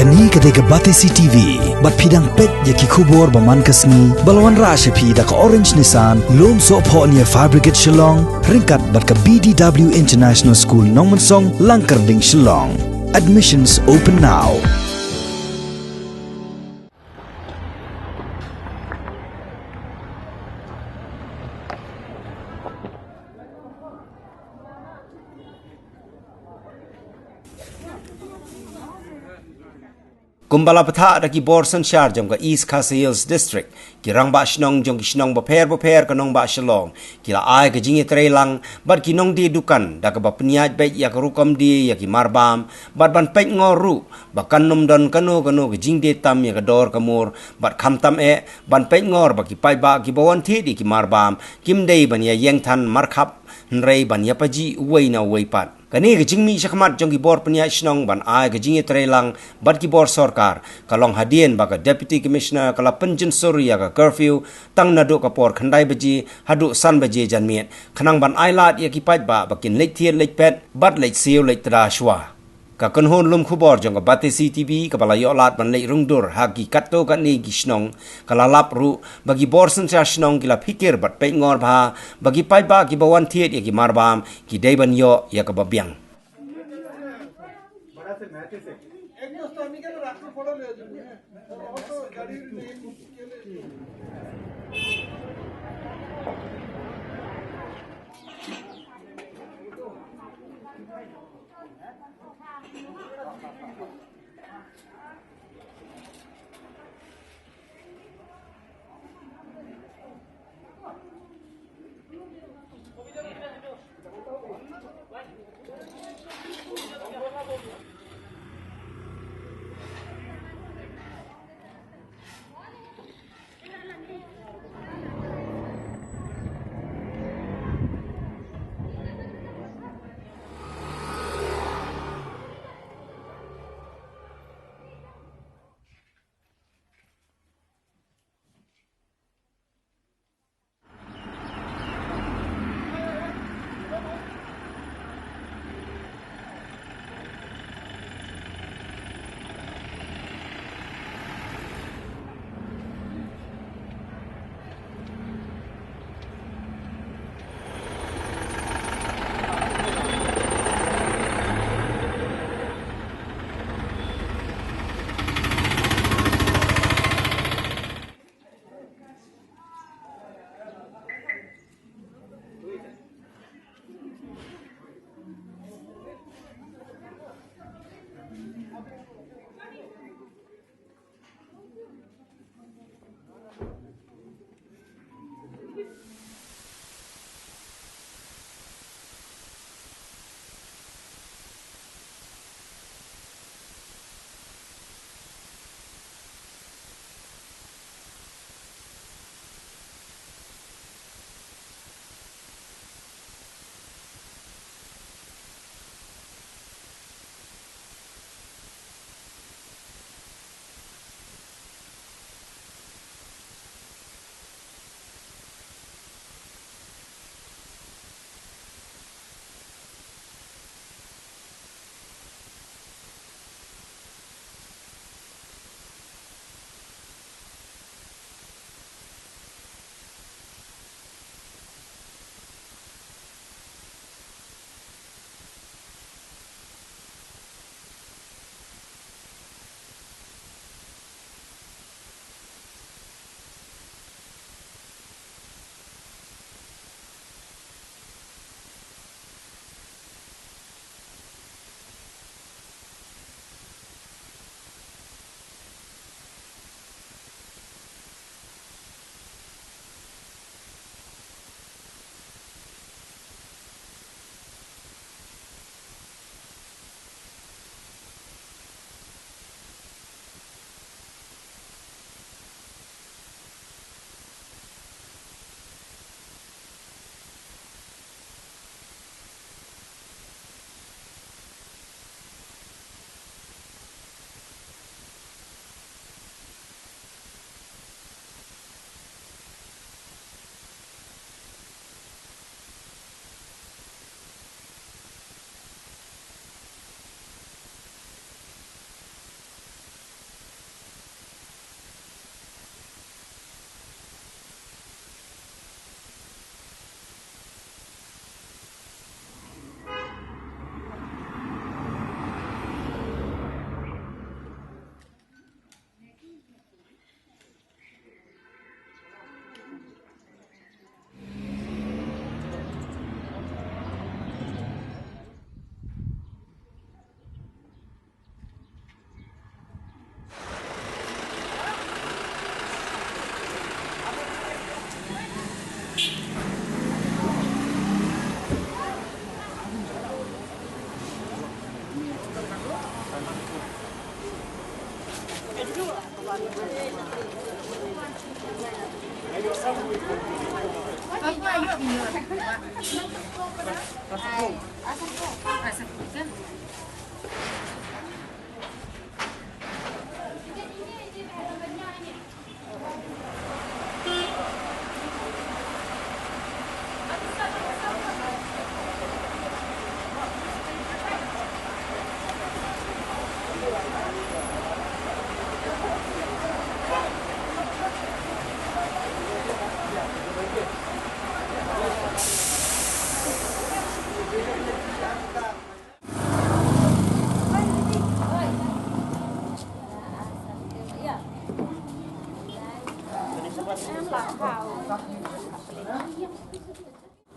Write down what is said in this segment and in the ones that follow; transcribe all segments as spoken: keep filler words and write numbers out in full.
Kane ka dei ka Batesi T V, bad phi dang peit ïa ki khubor ba man ka sngi, ba la wanrah sha phi da ka Orange Nissan, Lumsohphoh near Fire Brigade Shillong, ryngkat bad ka B D W International School Nongmensong, Langkyrding, Shillong. Admissions open now. Kumba la bthah da ki bor synshar jong ka East Khasi Hills District, ki rangbah shnong jong ki shnong bapher bapher ka nongbah Shillong ki la ai ka jingïatreilang bad ki nongdie dukan da kaba pynïaid beit ïa ka rukom die ïa ki marbam, bad ban peitngor ruh ba kan nym don kano kano ka jingdie tam ïa ka dor ka mur, bad khamtam eh ban peitngor ba ki paidbah kiba wan thied ïa ki marbam kim dei ban ïa ïeng than markhap, hynrei ban ïa pajih uwei na uwei pat. Kane ka jingmih shakhmat jong ki bor pynïaid shnong ban ai ka jingïatreilang bad ki bor sorkar ka long hadien ba ka Deputy Commissioner ka la pynjynsur ïa ka curfew tang naduh ka por khyndai baje haduh san baje janmiet, khnang ban ailad ïa ki paidbah ba kin leit thied leit peit bad leit siew leit tda shuwa. Ka kynhun lum khubor jong ka Batesi T V kaba la ïoh lad ban leit rung dur ha ki katto katne ki shnong ka la lap ruh ba ki bor synshar shnong ki la phikir bad peitngor bha ba ki paidbah kiba wan thied ïa ki marbam ki dei ban ïoh ïa kaba biang.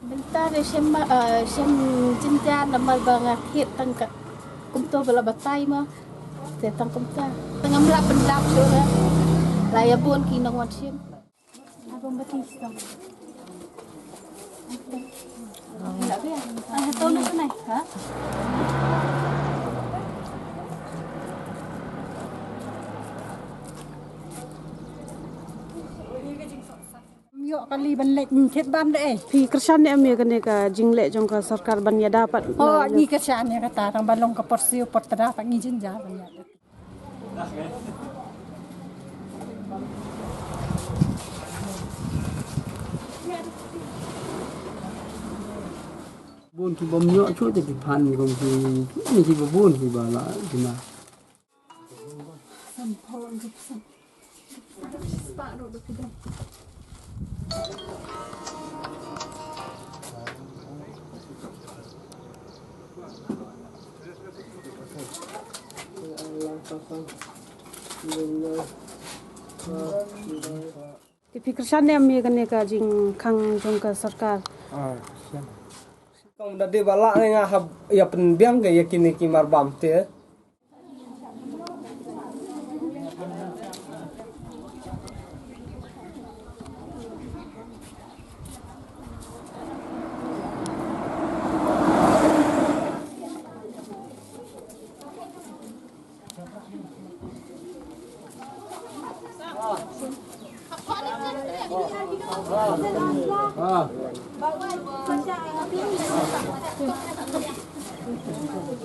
Mynta te shem, eh, shem jynjar namar ba nga thied tang ka kumto ba la batai mo. Te tang kumta. Te ngam lah pyndap shuh re. La ïa bun ki nongwan shim. Abang bati sitang. Ah, to na to nai, ha? Ïoh kali ban leit, mm, thied ban de, eh. Phi kyrshan ne em ïa kane ka jingleh jong ka sorkar ban ïada pat? Oh, ngi kyrshan ïa kata, tang ba long ka por siew por tda pat ngi jynjar ban ïada. Bun ki bym ïoh shuh te ki phan ki bym ki, ni ki ba bun ki ba la duna. Te phi kyrshan ne em ïa kane ka jingkhang jong ka sorkar? Ah, kyrshan. Kong da dei ba lah ne nga hap ïa pynbiang ka ïa kine ki mar bam te.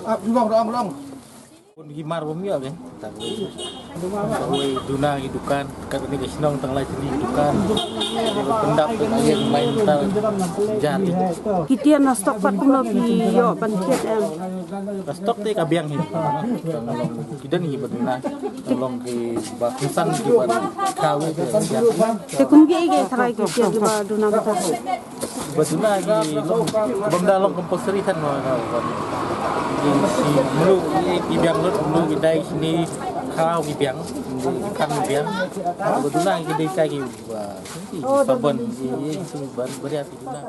Ah, dulong, dulong, dulong. Bun ki mar bym ïoh, eh. Tang wei, wei duna ki dukan, kat kane ka shnong tang lai tylli ki dukan. Pyndap ka ïing mai mynta jar. Ki tiar na stock pat kumno phi ïoh ban thied em? Na stock te ka biang hi. Tang long ki don hi ba duna. Tang long ki ba kongsan ki ba khaw ki ba jar. Te kum ki ei ki tharai ki tiar ki ba duna mynta? Ba duna ki long, bym da long compulsory than ma ka, ba ki shi mlu ki, ki biang lut, mlu ki dai shini khaw ki biang, ki khang ki biang. Ba duna ki dei ka ki ba ki sabon ki, ki ba, ba ria ki duna.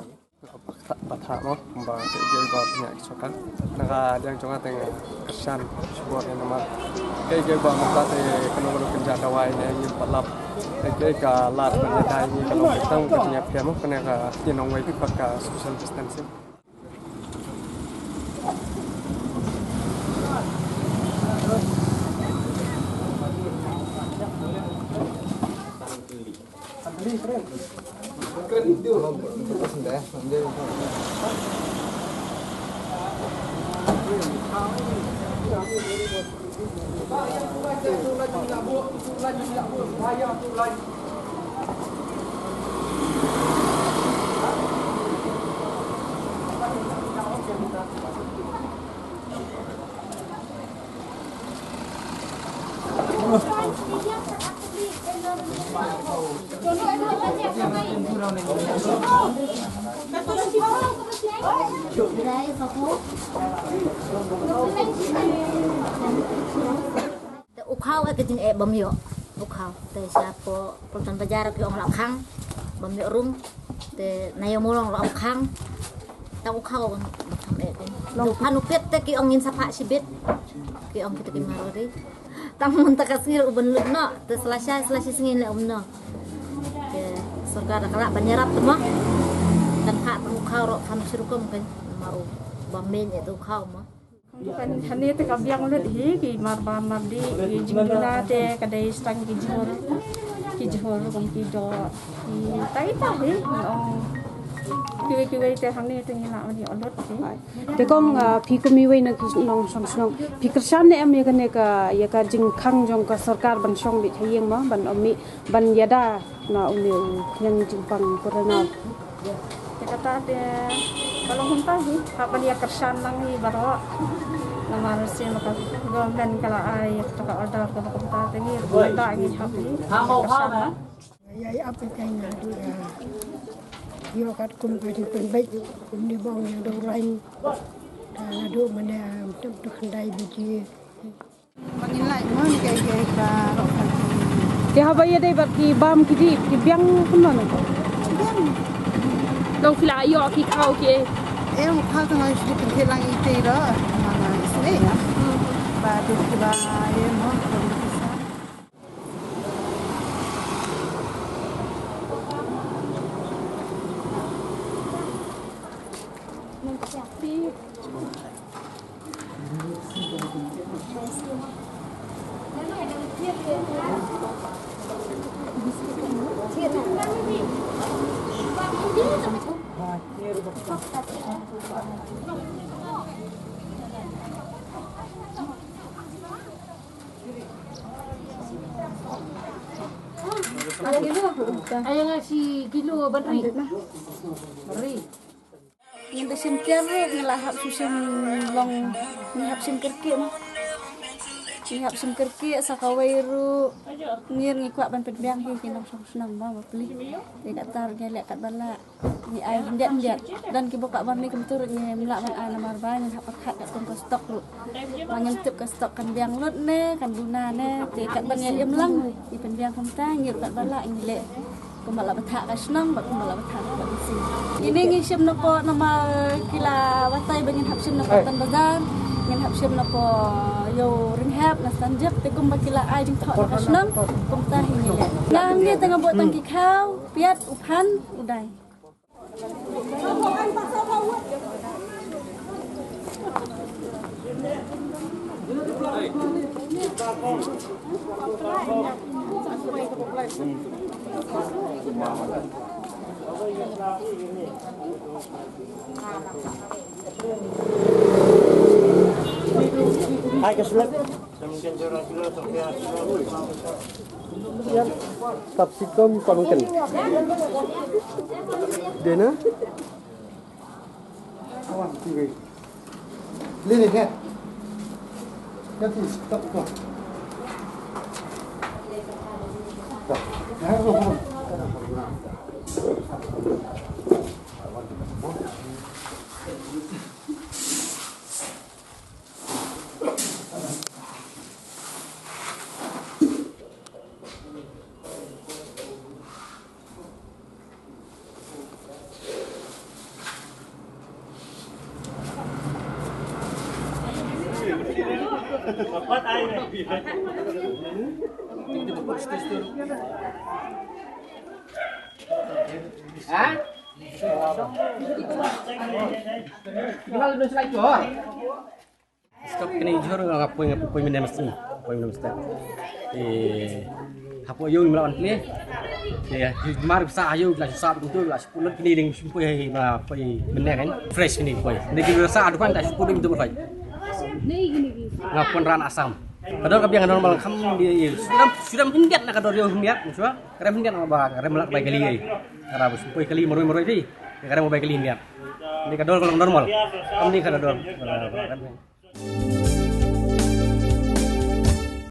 Ba tha mo, ba te jeng ba pynïaid ki sorkar. Na ka liang jong nga te nga kyrshan shibun ïa namar kaei kaei ba mynta te kano kano kynja dawai ne ngim pat lap. Kaei kaei ka lad ban ïadei ngi ka long tang ka jingïapher mo, kane ka ïa nongwei bad ka social distancing. Te u khaw eh ka jingeh bym ïoh. U khaw te sha pdeng Pultan Bazaar ki ong la khang bym ïoh rum. Te na ïoh mulong la khang. Tang u khaw ban kham eh te. Long phan u pit te ki ong ngin sa phah shibit. Ki ong kita ki marwari. Tang mynta ka sngi u ban lut noh. Te sla shai sla shi sngi leh um noh. Te sorkar da ka lah ban ïarap te mo. Kan phah tang u khaw ruh kham shi rukom kan. Namar u ba meiñ eh te u khaw mo. Kan hane te ka biang lut hi ki mar ba mar di ki jingduna te ka dei stang ki jhur ki jhur kum ki do ki tai ta hi ong kiwei kiwei te hangne te ngi la mani olut hi. Te kong, ah, phi kum iwei na ki nongshong shnong, phi kyrshan ne em ïa kane ka, ïa ka jingkhang jong ka sorkar ban shong beit ha ïing mo ban ym mih ban ïada na une u khñiang jingpang corona. Te kata te ka long kumta hi, hap ban ïa kyrshan lang hi baroh. Namar shisha ma ka government ka la ai kata ka order kaba kumta te ngi ruh da ngi hap hi kyrshan lang. Ïa ïa ap ïa ka ïa haduh ïa ïoh katkum ka jingpynbeit kumne ba ong ïa dawraiñ. Haduh mane, um, tem tu khyndai baje. Ba ngin lait mo ïa ka ïa ka rok ka. Te haba ïadei bad ki bam ki dih ki biang kumno na? Biang. Long phi la ïoh ki khaw ki. Em, khaw tang ai shu pynthit lang ite ro. Mana isne ya. Ba duk ki ba em mo. Ai nga shi kilo ban ri. Ri. Ngi da shim tiar ruh ngi la hap shu shim long, ngi hap shim kyrkieh mo. Ngi hap shim kyrkieh sa kawei ruh ngi ngi kwah ban pynbiang hi ki nongshong shnong mo, ma pli. Te kata ruh ngi leh katba lah. Ngi ai hyndiat hyndiat. Don kiba kwah ban leh kumta ruh ngim lah ban ai namar ba ngin hap pyrkhat katkum ka stock ruh. Ba ngim tip ka stock kan biang lut ne kan duna ne. Te katba ngi im lang ngi pynbiang kumta, ngi ruh katba lah ngi leh. Kumba la bthah ka shnong bad kumba la bthah ka mynsiem. Ine ngi shim na poh namar ki la batai ba ngin hap shim na poh Tan Bazar, ngin hap shim na poh Ïew Ringhap na Sanjak, te kumba ki la ai jingthoh na ka shnong kumta hi ngi leh. Nga ngi te nga buh tang ki khaw, piat, u phan, u dai. Ai ka sulat. Yan, capsicum pamangkin. Dena? Awan, tiga. Lini, he. Kati, tak, tak. Tak. Nah, oh, oh. Ha? Tinggal dua slide tu, ha? Stop kini jhur nga poi, nga poi mynne mesti. Poi mynne mesti. Eh, hapoh ïew ngi mlah wan kini. Eh, mar sa ïew la sa tu la sepuluh kini ding sempoi hai ma poi mynne kan. Fresh kini poi. Ni kini sa dukan ta sepuluh tu poi. Nga pun ran Assam. Ka dor ka biang normal kham di suram suram hyndiat na ka dor ïew hyndiat. Suram hyndiat ba ka rem lak bai kali ai. Ka ra ba sempoi kali maroi maroi di. Ka rem bai kali hyndiat. Ni ka dor ka long normal. Kham ni ka dor.